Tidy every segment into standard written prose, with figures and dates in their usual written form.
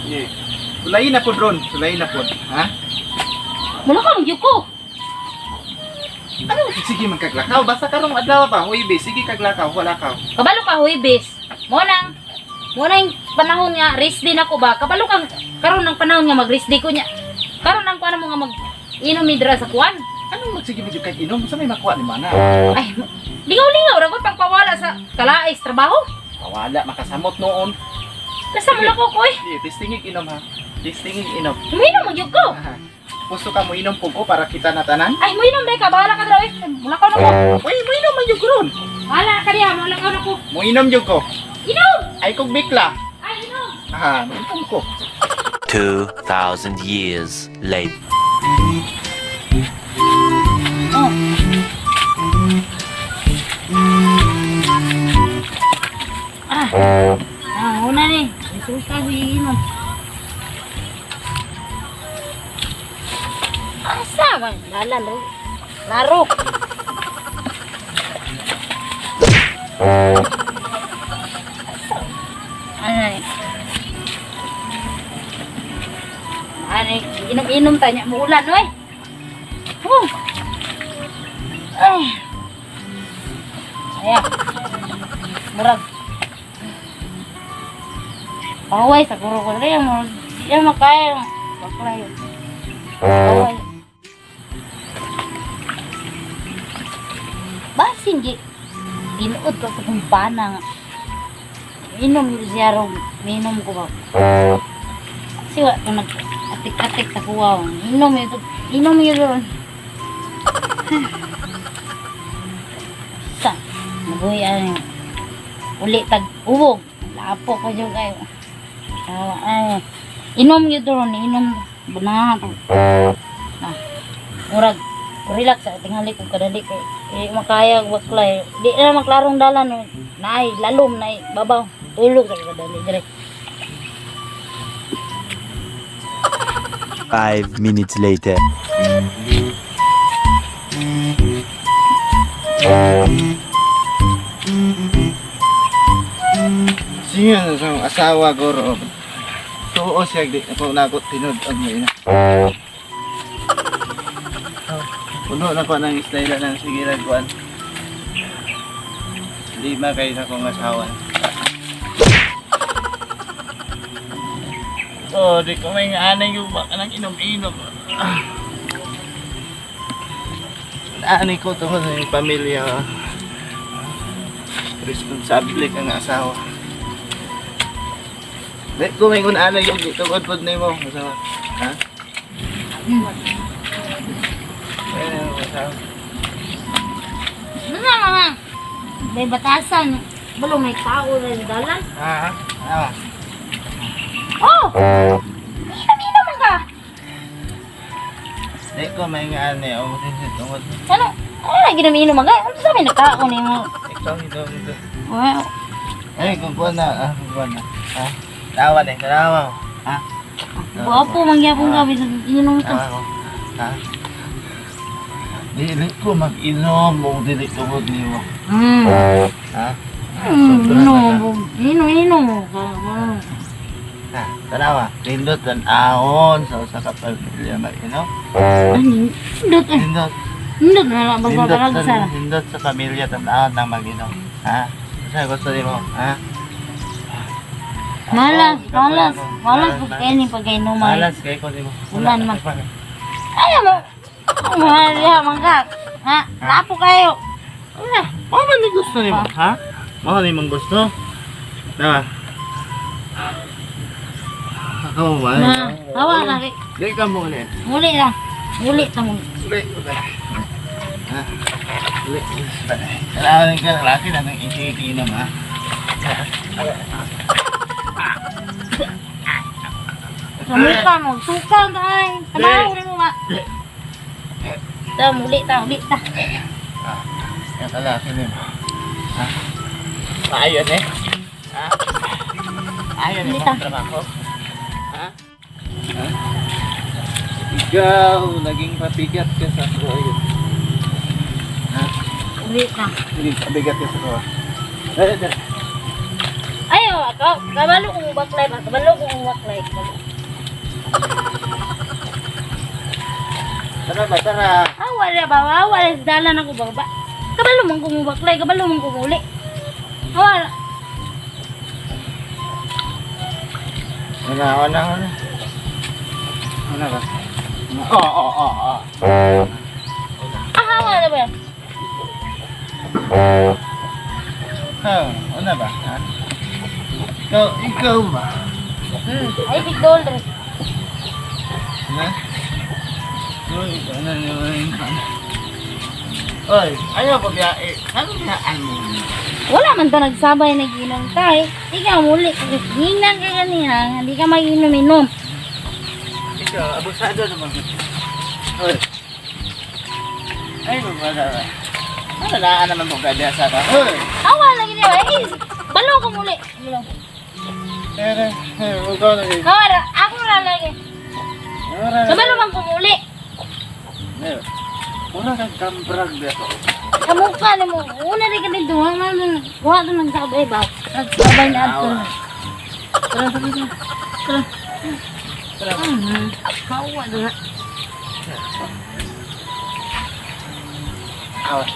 Sige. Sulayin na po ron, sulayin na po. Ha? Mula ka magyud ko. Ano? Sige man kaglakaw, basta karong adlaw pa, Huwebes, sige kaglakaw, wala ka. Kabalo ka Huwebes. Mo nang panahon nga rest day nako ba. Kabalo kang karon ng panahon nga mag rest day ko niya. Karon ang kuan mo nga mag inom mi dira sa kuan. Anong magsige medyo kag inom? Sa may makuha ni mana? Ay, lingaw-lingaw ra ko pagpawala sa kalais trabaho. Wala, makasamot noon. Nasa mo ko ko eh. Sige, testingig inom ha. Testingig inom. Muinom magyud ko. Ha. Gusto ka mo inom po ko para kita na tanan? Ay, muinom dai ka, bahala ka dira eh. Mula ka na ko. Uy, mo inom man yung ron. Bahala ka diha, mula ka na ko. Mo inom jud ko. Inom! Ay kog bikla. Ay, inom. Ha, mo inom ko. 2,000 years later. Oh. Ah. Ah, una ni. Resulta ko iinom. Asa man? Lala, laro. Laro. Ay. Ay, inom-inom tanya mo ulan, oy. Huh. Ay. Saya. Murag. Paway sa guro ko rin. Murag. Yan makaya. Baklay. Paway. Basin di. Tinuod ko sa kong pana nga. Inom yun siya rong. Minom ko ba? Kasi wa ko nag-atik-atik sa kuwa. Inom yun. Inom yun ron. Sa, nabuhi ano. Uli tag uwog. Lapo ko dyan kayo. Ah, ay, inom yun doon, inom. Bunahan. Ah, murag, relax sa tingali ko kadali kay eh, makaya baklay. Di na maklarong dalan no. Naay lalom naay babaw. Tulog sa kadali dire. 5 minutes later. Sige na sa asawa goro. Tuo siya di ako nako tinud ang ina. Puno na ko ng isla ng sige lang kuan. Lima kay na kong asawa. Oh, di ko may anay yung baka nang inom-inom. Ani ko tungkol sa iyong pamilya. Responsable ka nga asawa. Di ko may anay yung tungkol pod nimo asawa. Ha? Eh, asawa. Ano na mga may batasan. Balong may tao na yung dalan. Ah, ah. Oh! Inom-inom man ka! Di ko may anay o tungkol. Ano? Ano ginom-inom man ka? Ano sa may nagkaon nimo? Ikaw ito ito. Well, Ay, kung na, ah, kung na. Ha? Tawa din, tawa. Ha? guwapo man gyapon ka bisan ininom ka. Tawa ko. Ha? Dili ko mag-inom o dili tungod nimo. Ha? Sobra na ka. Inom, inom, inom ka. Ha, tanawa. Nindot tan-ahon sa usa ka pamilya mag-inom. Ay, nindot eh. Nindot. Nindot na lang Nindot magbabarag sa. nindot sa pamilya tan-ahon nang mag-inom. Ha? Sa gusto nimo? Ha? Malas, Ako, malas, ako, malas pag kayo ni pagkainuman. Malas kay ko nimo. Ulan man. Ay, mo. Mahal ya, mangga. Ha? Lapo kayo. Una. Mao man ni gusto nimo, ha? Mao ni mong gusto? Na. Ako ba? Ma, hawa na rin. Di ka mo ulit. Muli na. Muli ta mo. Uli. Ha? Uli. Kailangan ka laki na ng ikikinom, ha? Samuka mo. Suka ka ay. Trabaho rin mo ma. Ta, muli ta, uli ta. Yung kalaki nimo. Ha? Maayon eh. Ha? Ayon eh, Uli ta. mong trabaho. Ha? Ha? Ikaw, naging pabigat ka sa buhay. Ha? Uli ta. Naging pabigat ka sa buhay. Eh, eh, Ay, oh, kabalo kong baklay ba? Kabalo kong Waklay. Tara ba, tara. Ah, wala ba? Ah, wala. Dala na ko ba? Kabalo mong kumubaklay, kabalo mong kumuli. Ah, wala. Una, una, una. Una ba? Oo. Ah, wala ba? Oh, una ba? Ha? Ikaw, ikaw ba? Ay, big dollar. Ha? Uy, ikaw na naman. Oy, ayaw pa biya eh. Ano biyaan mo? Wala man to nagsabay nag-inom tayo. Ikaw muli. Ginang ka kanina, hindi ka mag-inom-inom. Ikaw, abusado naman. Oy. Ay, babada ba? Ano na naman mo kada sa ka? Oy! Ah, wala gini ba? Eh, balo ko muli. Balo. Eh, eh, ikaw na eh. Kawara, ako na lagi. Kabalo man kumuli. Eh, wala kang kambrag dito. Kamukha na mo. Una rin ka dito. Wala ka nagsabay ba? Nagsabay na ato. Tara, tara, tara. Tara. Tara. Kawa na. Awas.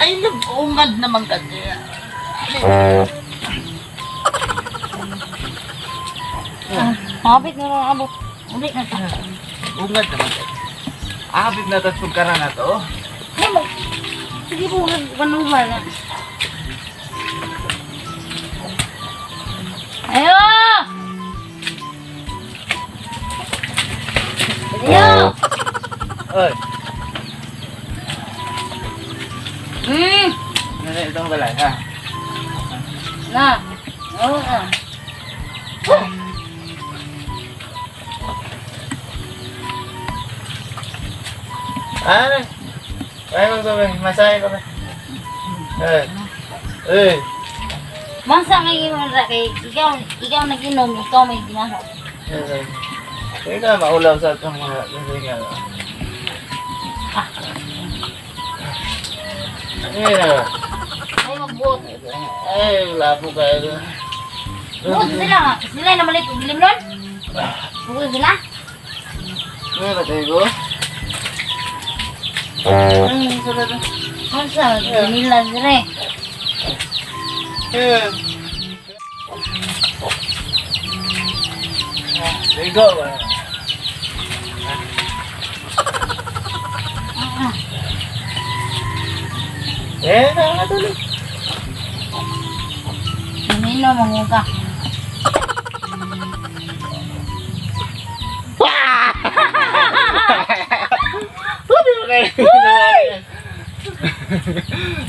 Ay, nag-ungad naman kasi. Ah, Kapit na lang abot. Uli na ta. Ungad naman kasi. Abit na tas pagkara na to. Ay, sige po, panuba na. Ayo! Ayo! Oy, Ano na itong balay, ha? Na. Oo. Ah. Ano? Ay, magsabi. Masahe ko ba? Eh. Eh. Masa ngayon ra kay ikaw nag-inom, ikaw may ginaho. Eh. Ikaw maulaw sa itong mga nga. Ah. Eh. Ay magbuot. Ay, wala po kayo. Buot sila nga. Sila na malit og limnon. Buot sila. Ano ba tayo? Ay, sarap. Masa nila dire. Eh. There you go. Ah, Eh, nakakatuloy. Nino manguka. Sabi mo kayo.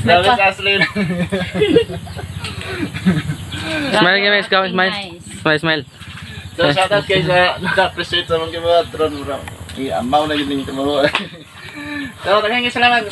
Sabi sa Aslin. Smile guys, go, smile. Nice. Smile, smile. So, shout out kayo sa nag-appreciate sa mga mga tron bro. Amaw na yun yung tumawa. So, daghang salamat.